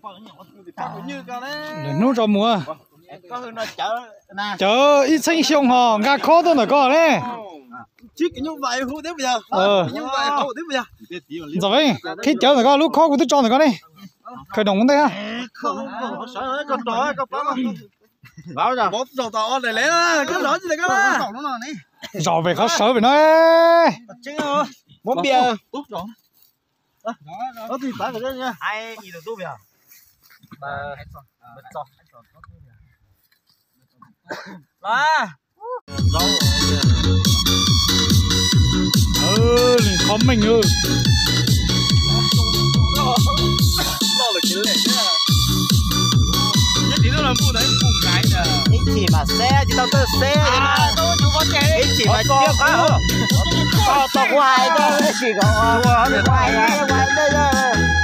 Lwm hnub tso mus. Cawv ib txhiab xyoo ho nqa khob tuaj ntawm ko ne. Ntxawm, qhib cawv ntawm ko, lub khob kuv twb tso ntawm ko ne. Khaws doos ua ntej. Zaum pem qhov sawv pem no. Qhov meej. Ib chim mas xeb tsis tau tawj xeb, ib chim mas tiab qab. Tau kuv hais, ib chim kom ua, ua ntej.